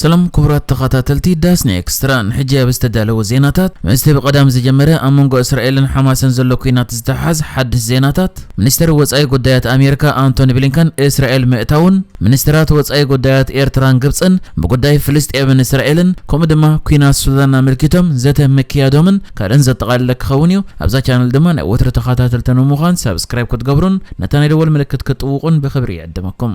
ሰላም ክቡራት ተኸታተልቲ ዳስኒ ኤክስትራ፣ ንሕጂ ኣብ ዝተዳለወ ዜናታት፣ ምስቲ ብቐዳም ዝጀመረ ኣብ መንጎ እስራኤልን ሓማስን ዘሎ ኲናት ዝተሓዝ ሓድሽ ዜናታት፣ ሚኒስተር ወጻኢ ጉዳያት ኣሜሪካ ኣንቶኒ ብሊንከን እስራኤል ምእታውን፣ ሚኒስተራት ወጻኢ ጉዳያት ኤርትራን ግብጽን ብጉዳይ ፍልስጤምን እስራኤልን ከምኡ ድማ ኲናት ሱዳን ኣመልኪቶም ዘተ ምክያዶምን ካልእን ዘጠቓለለ ክኸውን እዩ። ኣብዛ ቻነል ድማ ናይ ወትሩ ተኸታተልቲ ንምዃን ሳብስክራይብ ክትገብሩን ነታ ናይ ደወል ምልክት ክትጥውቑን ብኽብሪ ይዕድመኩም።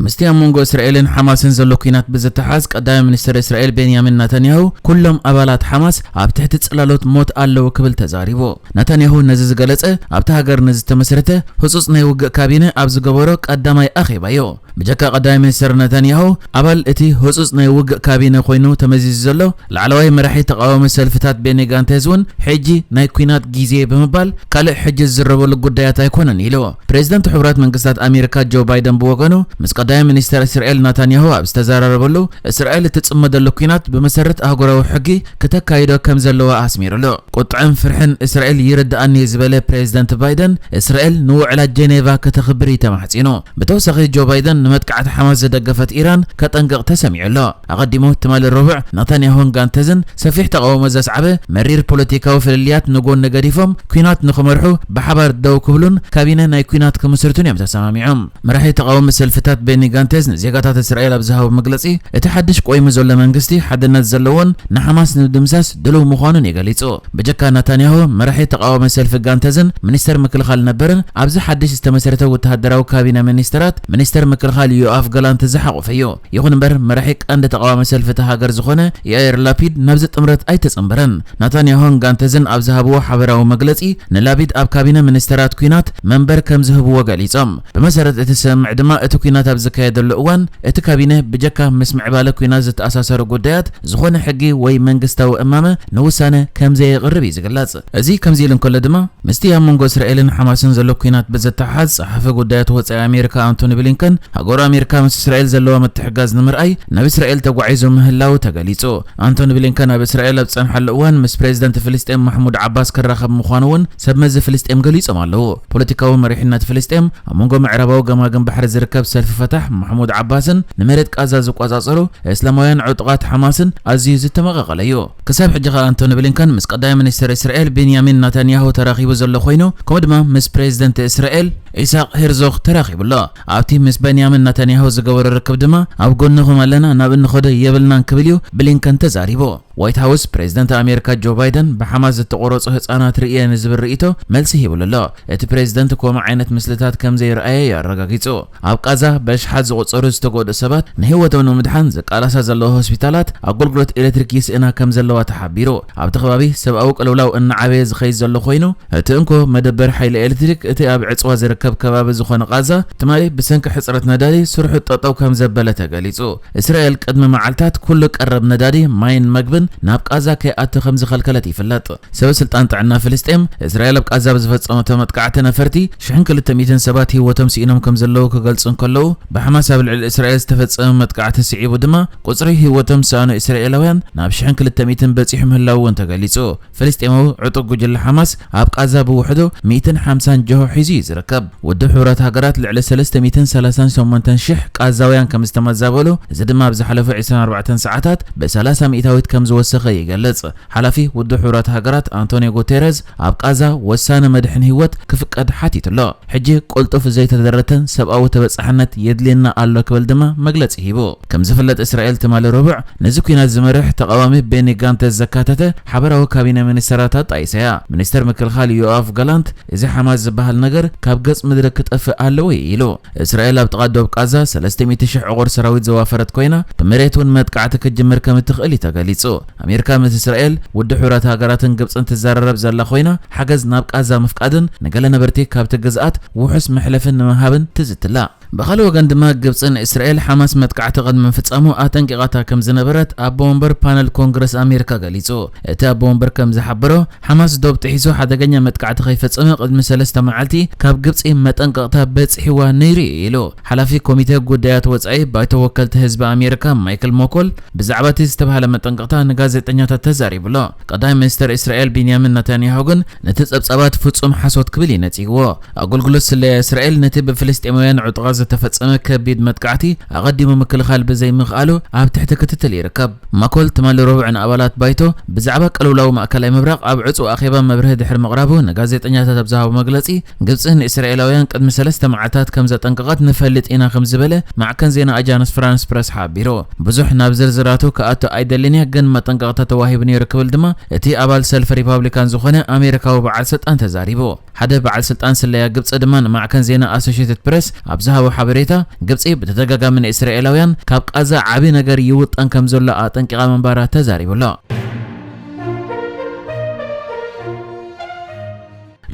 ምስቲ ኣብ መንጎ እስራኤልን ሓማስን ዘሎ ኲናት ብዝተሓዝ ቀዳማይ ሚኒስተር እስራኤል ቤንያሚን ናታንያሁ ኩሎም ኣባላት ሓማስ ኣብ ትሕቲ ጽላሎት ሞት ኣለዉ ክብል ተዛሪቡ። ናታንያሁ ነዚ ዝገለጸ ኣብቲ ሃገር ንዝተመስረተ ህጹጽ ናይ ውግእ ካቢነ ኣብ ዝገበሮ ቀዳማይ ኣኼባዮ። ብጀካ ቀዳማይ ሚኒስተር ናታንያሁ ኣባል እቲ ህጹጽ ናይ ውግእ ካቢነ ኮይኑ ተመዚዙ ዘሎ ላዕለዋይ መራሒ ተቓዋሚ ሰልፍታት ቤኒ ጋንቴዝ እውን ሕጂ ናይ ኲናት ግዜ ብምባል ካልእ ሕጂ ዝዝረበሉ ጉዳያት ኣይኮነን ኢሉ። ፕሬዚደንት ሕቡራት መንግስታት ኣሜሪካ ጆ ባይደን ብወገኑ ምስ ቀዳማይ ሚኒስተር እስራኤል ናታንያሁ ኣብ ዝተዘራረበሉ እስራኤል እትጽመደሉ ኲናት ብመሰረት ኣህጉራዊ ሕጊ ክተካይዶ ከም ዘለዋ ኣስሚሩሉ። ቁጥዐን ፍርሕን እስራኤል ይርድኣኒ ዝበለ ፕሬዚደንት ባይደን እስራኤል ንውዕላት ጄኔቫ ከተኽብር እዩ ተማሕጺኑ። ብተወሳኺ ጆ ባይደን ንመጥቃዕቲ ሓማስ ዝደገፈት ኢራን ከጠንቅቕ ተሰሚዑ ኣሎ። ኣቐዲሙ ትማሊ ረቡዕ ናታንያሁን ጋንተዝን ሰፊሕ ተቓውሞ ዘስዓበ መሪር ፖለቲካዊ ፍልልያት ንጎኒ ገዲፎም ኲናት ንኽመርሑ ብሓባር ደው ክብሉን ካቢነ ናይ ኲናት ክምስርቱን እዮም ተሰማሚዖም። መራሒ ተቓውሞ ሰልፍታት ቤኒ ጋንተዝ ንዜጋታት እስራኤል ኣብ ዝሃቦ መግለጺ እቲ ሓድሽ ቆይሙ ዘሎ መንግስቲ ሓድነት ዘለዎን ንሓማስ ንምድምሳስ ድሉው ምዃኑን እዩ ገሊጹ። ብጀካ ናታንያሁ መራሒ ተቓዋሚ ሰልፊ ጋንተዝን ሚኒስተር ምክልኻል ነበርን ኣብዚ ሓድሽ ዝተመስረተ ወተሃደራዊ ካቢነ ሚኒስተራት ሚኒስተር ምክልኻል ዮኣፍ ጋላንት ዝሓቖፈ እዩ። ይኹን እምበር መራሒ ቀንዲ ተቓዋሚ ሰልፊ እታ ሃገር ዝኾነ ያኢር ላፒድ ናብዚ ጥምረት ኣይተጸንበረን። ናታንያሁን ጋንተዝን ኣብ ዝሃብዎ ሓበራዊ መግለጺ ንላፒድ ኣብ ካቢነ ሚኒስተራት ኲናት መንበር ከም ዝህብዎ ገሊጾም። ብመሰረት እቲ ስምምዕ ድማ እቲ ኲናት ኣብ ዝካየደሉ እዋን እቲ ካቢነ ብጀካ ምስ ምዕባለ ኲናት ዝተኣሳሰሩ ጉዳያት ዝኾነ ሕጊ ወይ መንግስታዊ እማመ ንውሳነ ከም ዘየቕርብ እዩ ዝግለጽ። እዚ ከምዚ ኢሉ እንከሎ ድማ ምስቲ ኣብ መንጎ እስራኤልን ሓማስን ዘሎ ኲናት ብዝተሓዝ ጸሓፊ ጉዳያት ወጻኢ ኣሜሪካ ኣንቶኒ ብሊንከን ሃገሩ ኣሜሪካ ምስ እስራኤል ዘለዋ ምትሕጋዝ ንምርኣይ ናብ እስራኤል ተጓዒዙ ምህላው ተገሊጹ። ኣንቶኒ ብሊንከን ኣብ እስራኤል ኣብ ዝጸንሓሉ እዋን ምስ ፕሬዚደንት ፍልስጤም ማሕሙድ ዓባስ ክራኸብ ምዃኑ እውን ሰብ መዚ ፍልስጤም ገሊጾም ኣለዉ። ፖለቲካዊ መሪሕነት ፍልስጤም ኣብ መንጎ ምዕራባዊ ገማግም ባሕሪ ዝርከብ ሰልፊ ፈታሕ ማሕሙድ ዓባስን ንመሬት ቃዛ ዝቆጻጸሩ እስላማውያን ዕጡቓት ሓማስን ኣዝዩ ዝተመቓቐለ እዩ። ክሳብ ሕጂ ከኣ ኣንቶኒ ብሊንከን ምስ ቀዳማይ ሚኒስተር እስራኤል ቤንያሚን ናታንያሁ ተራኺቡ ዘሎ ኮይኑ ከምኡ ድማ ምስ ፕሬዚደንት እስራኤል ኢሳቅ ሄርዞግ ተራኺቡ ኣሎ። ኣብቲ ምስ በንያሚን ናታንያሁ ዝገበሮ ርክብ ድማ ኣብ ጎንኹም ኣለና፣ ናብ እንኸዶ የብልናን ክብል እዩ ብሊንከን ተዛሪቡ። ዋይት ሃውስ ፕሬዚደንት ኣሜሪካ ጆ ባይደን ብሓማስ ዝተቆረጹ ህጻናት ርእየ ንዝብል ርእይቶ መልሲ ሂብሉ ኣሎ። እቲ ፕሬዚደንት ከምኡ ዓይነት ምስልታት ከም ዘይረኣየ እዩ ኣረጋጊጹ። ኣብ ቃዛ በሽሓት ዝቑጸሩ ዝተጎድኡ ሰባት ንህይወቶም ንምድሓን ዝቃላሳ ዘለዋ ሆስፒታላት ኣገልግሎት ኤሌክትሪክ ይስእና ከም ዘለዋ ተሓቢሩ። ኣብቲ ከባቢ ሰብኣዊ ቅልውላው እናዓበየ ዝኸይድ ዘሎ ኮይኑ እቲ እንኮ መደበር ሓይሊ ኤሌክትሪክ እቲ ኣብ ዕጽዋ ዝርከብ ከባቢ ዝኾነ ቃዛ ትማሊ ብሰንኪ ሕጽረት ነዳዲ ስርሑ ጠጠው ከም ዘበለ ተገሊጹ። እስራኤል ቅድሚ መዓልታት ኩሉ ቀረብ ነዳዲ፣ ማይን መግብን ናብ ቃዛ ከይኣቱ ከም ዝኸልከለት ይፍለጥ። ሰበ ስልጣን ጥዕና ፍልስጤም እስራኤል ኣብ ቃዛ ብዝፈጸመቶ መጥቃዕቲ ነፈርቲ ሽሕን ክልተ ሚእትን ሰባት ህይወቶም ስኢኖም ከም ዘለዉ ክገልጹ እንከለዉ ብሓማስ ኣብ ልዕሊ እስራኤል ዝተፈጸመ መጥቃዕቲ ስዒቡ ድማ ቁጽሪ ህይወቶም ዝሰኣኑ እስራኤላውያን ናብ ሽሕን ክልተ ሚእትን በጺሑ ምህላዉ እውን ተገሊጹ። ፍልስጤማዊ ዕጡቕ ጉጅለ ሓማስ ኣብ ቃዛ ብውሕዱ ሚእትን ሓምሳን ጅሆ ሒዙ እዩ ዝርከብ። ውድብ ሕቡራት ሃገራት ልዕሊ ሰለስተ ሚእትን ሰላሳን ሸሞንተን ሽሕ ቃዛውያን ከም ዝተመዛበሉ፣ እዚ ድማ ኣብ ዝሓለፉ ዕስራን ኣርባዕተን ሰዓታት ብሰላሳ ሚእታዊት ከም ዝወሰኸ ይገልጽ። ሓላፊ ውድብ ሕቡራት ሃገራት ኣንቶኒዮ ጉቴረዝ ኣብ ቃዛ ወሳኒ መድሕን ህይወት ክፍቀድ ሓቲቱ ኣሎ። ሕጂ ቅልጡፍ ዘይተደረተን ሰብኣዊ ተበጻሕነት የድልየና ኣሎ ክብል ድማ መግለጺ ሂቡ። ከም ዝፍለጥ እስራኤል ትማሊ ረቡዕ ነዚ ኲናት ዝመርሕ ተቓዋሚ ቤኒ ጋንተዝ ዘካተተ ሓበራዊ ካቢነ ሚኒስተራት ኣጣይሳ እያ። ሚኒስተር ምክልኻል ዮኣፍ ጋላንት እዚ ሓማስ ዝበሃል ነገር ካብ ገጽ ምድሪ ክጠፍእ ኣለዎ እዩ ኢሉ። እስራኤል ኣብ ጥቓ ዶብ ቃዛ ሰለስተ ሚእቲ ሽሕ ዕቑር ሰራዊት ዘዋፈረት ኮይና ብመሬት እውን መጥቃዕቲ ክትጅምር ከም እትኽእል እዩ ተገሊጹ። ኣሜሪካ ምስ እስራኤል፣ ውድብ ሕቡራት ሃገራትን ግብጽን ትዘራረብ ዘላ ኮይና ሓገዝ ናብ ቃዛ ምፍቃድን ንገለ ነበርቲ ካብቲ ግዝኣት ውሑስ መሕለፍን ንምሃብን ትዝትላ። ብኻልእ ወገን ድማ ግብጽን እስራኤል ሓማስ መጥቃዕቲ ቅድሚ ምፍጻሙ ኣጠንቂቓታ ከም ዝነበረት ኣቦ ወንበር ፓነል ኮንግረስ ኣሜሪካ ገሊጹ። እቲ ኣቦ ወንበር ከም ዝሓበሮ ሓማስ ዶብ ጥሒሱ ሓደገኛ መጥቃዕቲ ከይፈጸመ ቅድሚ ሰለስተ መዓልቲ ካብ ግብጺ መጠንቀቕታ በጺሕዋ ነይሩ እዩ ኢሉ። ሓላፊ ኮሚቴ ጉዳያት ወጻኢ ባይቶ ወከልቲ ህዝቢ ኣሜሪካ ማይክል ሞኮል ብዛዕባ እቲ ዝተባህለ መጠንቀቕታ ጋዜጠኛታት ተዛሪቡ ኣሎ። ቀዳማይ ሚኒስተር እስራኤል ቢንያሚን ነታንያሁ ግን ነቲ ጸብጻባት ፍጹም ሓሶት ክብል እዩ ነጺግዎ። ኣገልግሎት ስለያ እስራኤል ነቲ ብፍልስጤማውያን ዕጡቓት ዝተፈጸመ ከቢድ መጥቃዕቲ ኣቐዲሙ ምክልኻል ብዘይምኽኣሉ ኣብ ትሕቲ ክትትል ይርከብ። ማኮል ትማሊ ረቡዕ ንኣባላት ባይቶ ብዛዕባ ቅልውላው ማእከላይ ምብራቕ ኣብ ዕጹው ኣኼባ መብርሂ ድሕሪ ምቕራቡ ንጋዜጠኛታት ኣብ ዝሃቦ መግለጺ፣ ግብጺ ንእስራኤላውያን ቅድሚ ሰለስተ መዓልታት ከም ዘጠንቀቐት ንፈልጥ ኢና ከም ዝበለ ማዕከን ዜና ኣጃንስ ፍራንስ ፕረስ ሓቢሩ። ብዙሕ ናብ ዝርዝራቱ ክኣቱ ኣይደልን እየ፣ ግን መጠንቀቕታ ተዋሂቡ ነይሩ ክብል ድማ እቲ ኣባል ሰልፊ ሪፓብሊካን ዝኾነ ኣሜሪካዊ በዓል ስልጣን ተዛሪቡ። ሓደ በዓል ስልጣን ስለያ ግብጺ ድማ ንማዕከን ዜና ኣሶሽየትድ ፕረስ ኣብ ዝሃቦ ሓበሬታ፣ ግብጺ ብተደጋጋሚ ንእስራኤላውያን ካብ ቃዛ ዓቢ ነገር ይውጠን ከም ዘሎ ኣጠንቂቓ ምንባራ ተዛሪቡ ኣሎ።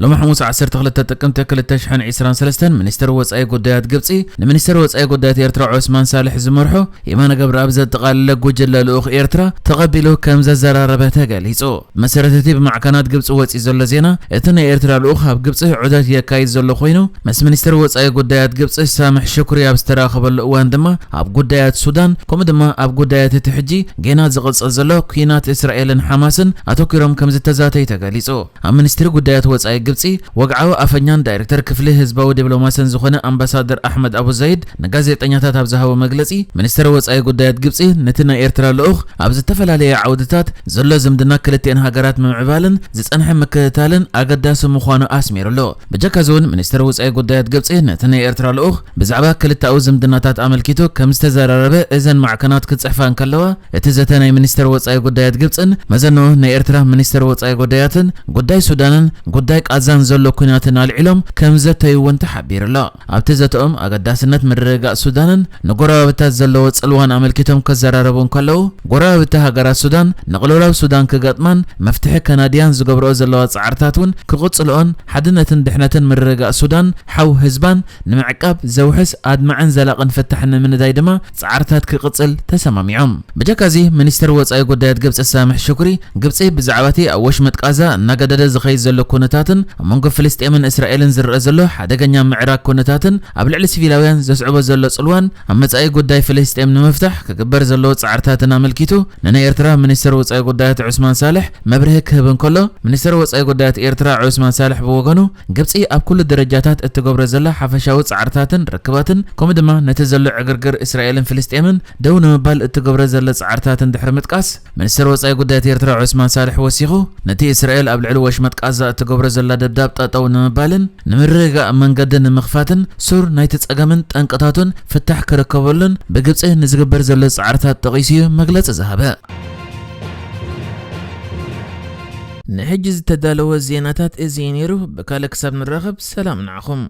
ሎሚ ሓሙስ ዓሰርተ ክልተ ጥቅምቲ ክልተ ሽሕን ዕስራን ሰለስተን ሚኒስትር ወጻኢ ጉዳያት ግብጺ ንሚኒስትር ወጻኢ ጉዳያት ኤርትራ ዑስማን ሳልሕ ዝመርሖ የማነ ገብረኣብ ዘጠቓለለ ጉጅለ ልኡኽ ኤርትራ ተቐቢሉ ከም ዘዘራረበ ተገሊጹ። መሰረት እቲ ብማዕከናት ግብጺ ወጺኡ ዘሎ ዜና፣ እቲ ናይ ኤርትራ ልኡኽ ኣብ ግብጺ ዑደት የካይድ ዘሎ ኮይኑ፣ ምስ ሚኒስትር ወጻኢ ጉዳያት ግብጺ ሳምሕ ሽኩሪ ኣብ ዝተራኸበሉ እዋን ድማ ኣብ ጉዳያት ሱዳን፣ ከምኡ ድማ ኣብ ጉዳያት እቲ ሕጂ ጌና ዝቕጽል ዘሎ ኲናት እስራኤልን ሓማስን ኣተኲሮም ከም ዝተዛተዩ ተገሊጹ። ኣብ ሚኒስትሪ ጉዳያት ወጻኢ ግብጺ ወግዓዊ ኣፈኛን ዳይሬክተር ክፍሊ ህዝባዊ ዲፕሎማስን ዝኾነ ኣምባሳደር ኣሕመድ ኣቡ ዘይድ ንጋዜጠኛታት ኣብ ዝሃቦ መግለጺ፣ ሚኒስትሪ ወጻኢ ጉዳያት ግብጺ ነቲ ናይ ኤርትራ ልኡኽ ኣብ ዝተፈላለየ ዓውድታት ዘሎ ዝምድና ክልቲአን ሃገራት ምምዕባልን ዝጸንሐ ምክትታልን ኣገዳሲ ምዃኑ ኣስሚሩሉ። ብጀካ እዚ እውን ሚኒስትሪ ወጻኢ ጉዳያት ግብጺ ነቲ ናይ ኤርትራ ልኡኽ ብዛዕባ ክልተኣዊ ዝምድናታት ኣመልኪቱ ከም ዝተዘራረበ እዘን ማዕከናት ክጽሕፋ እንከለዋ፣ እቲ ዘተ ናይ ሚኒስተር ወጻኢ ጉዳያት ግብጽን መዘንኡ ናይ ኤርትራ ሚኒስተር ወጻኢ ጉዳያትን ጉዳይ ሱዳንን ጉዳይ ቃዛን ዘሎ ኲናትን ኣልዒሎም ከም ዘተዩ እውን ተሓቢሩ ኣሎ። ኣብቲ ዘተኦም ኣገዳስነት ምርግጋእ ሱዳንን ንጎረባብታት ዘለዎ ጽልዋን ኣመልኪቶም ክዘራረቡ እንከለዉ፣ ጎረባብቲ ሃገራት ሱዳን ንቕልውላው ሱዳን ክገጥማን መፍትሒ ከናድያን ዝገብርኦ ዘለዋ ጻዕርታት እውን ክቕጽልኦን ሓድነትን ድሕነትን ምርግጋእ ሱዳን ሓው ህዝባን ንምዕቃብ ዘውሕስ ኣድማዕን ዘላቕን ፍታሕ ንምንዳይ ድማ ጻዕርታት ክቕጽል ተሰማሚዖም። ብጀካዚ ሚኒስተር ወጻኢ ጉዳያት ግብጺ ሳምሕ ሽኩሪ፣ ግብጺ ብዛዕባ እቲ ኣብ ወሽመጥ ቃዛ እናገደደ ዝኸይድ ዘሎ ኩነታትን ኣብ መንጎ ፍልስጤምን እስራኤልን ዝረአ ዘሎ ሓደገኛ ምዕራግ ኩነታትን ኣብ ልዕሊ ሲቪላውያን ዘስዕቦ ዘሎ ጽልዋን ኣብ መጻኢ ጉዳይ ፍልስጤም ንምፍታሕ ክግበር ዘለዎ ጻዕርታትን ኣመልኪቱ ንናይ ኤርትራ ሚኒስተር ወጻኢ ጉዳያት ዑስማን ሳልሕ መብርሂ ክህብ እንከሎ፣ ሚኒስተር ወጻኢ ጉዳያት ኤርትራ ዑስማን ሳልሕ ብወገኑ፣ ግብጺ ኣብ ኩሉ ደረጃታት እትገብሮ ዘላ ሓፈሻዊ ጻዕርታትን ርክባትን፣ ከምኡ ድማ ነቲ ዘሎ ዕግርግር እስራኤልን ፍልስጤምን ደው ንምባል እትገብሮ ዘለ ጻዕርታትን ድሕሪ ምጥቃስ፣ ሚኒስተር ወጻኢ ጉዳያት ኤርትራ ዑስማን ሳልሕ ወሲኹ፣ ነቲ እስራኤል ኣብ ልዕሊ ወሽመጥ ቃዛ እትገብሮ ዘላ ደብዳብ ጠጠው ንምባልን ንምርግጋእ መንገዲ ንምኽፋትን ሱር ናይቲ ጸገምን ጠንቅታቱን ፍታሕ ክርከበሉን ብግብጺ ንዝግበር ዘሎ ጻዕርታት ጠቒሱ እዩ መግለጺ ዝሃበ። ንሕጂ ዝተዳለወ ዜናታት እዚ እዩ ነይሩ። ብካልእ ክሳብ ንራኸብ ሰላም ንዓኹም።